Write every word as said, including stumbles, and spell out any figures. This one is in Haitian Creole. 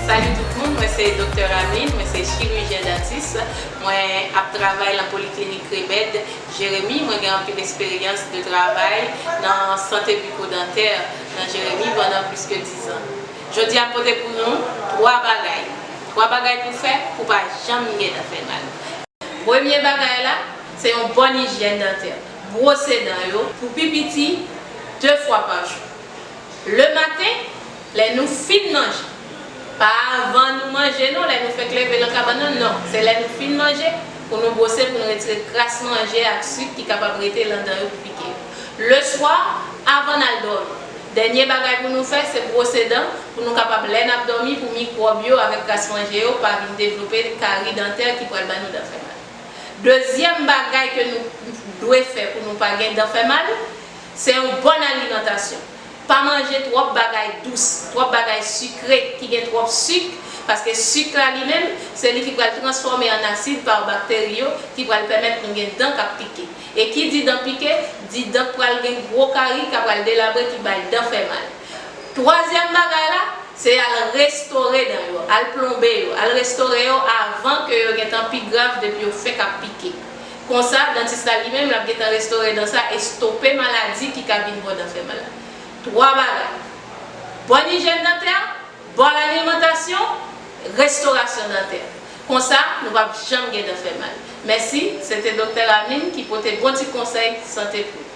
Salut tout moun, mwen se Doktè Ramine, mwen se chirijyen dantis, mwen ap travay nan poliklinik Krebed, Jeremi, mwen gen anpil eksperyans de travay nan sante bikodantè nan Jeremi pandan plis ke diz an. Jodi a m pote pou nou twa bagay, twa bagay pou fè pou pa janm gen dan fè mal. Premye bagay la, se yon bòn ijyèn dantè. Bwose dan yo pou pi piti de fwa pa jou. Le maten, lè nou fin manje. Pa avan nou manje non, lè nou fèk leve nan kabann nan, non. Se lè nou fin manje pou nou bwose, pou nou retire kras manje ak sik ki kapab rete lan dan yo pou pike yo. Le swa, avan n al dòmi. Dènye bagay pou nou fè, se bwose dan pou nou kapab, lè n ap dòmi, pou mikwòb yo avèk kras manje yo pa vin devlope kari dantè ki pral ban nou dan fè mal. Dezyèm bagay ke nou dwe fè pou nou pa gen dan fè mal, se yon bòn alimantasyon. Pa manje twòp bagay dous, twòp bagay sikre ki gen twòp sik, paske sik la li menm, se li ki pral transfòme an asid pa bakteri yo, ki pral pèmèt nou gen dan k ap pike. E ki di dan pike, di dan k pral gen gwo kari k ap pral delabre ki bay dan fè mal. Twazyèm bagay la, se al restore dan yo, al plonbe yo, al restore yo avan ke yo gentan pi grav depi yo fenk ap pike. Konsa, dantis la li menm, l ap gentan restore dan sa, estope maladi ki ka vin bò dan fè mal la. Twa bagay. Bòn ijyèn dantè, bòn alimantasyon, restorasyon dantè. Konsa, nou p ap janm gen dan fè mal. Mèsi, se te Doktè Ramine ki pote bon ti konsèy sante pou nou.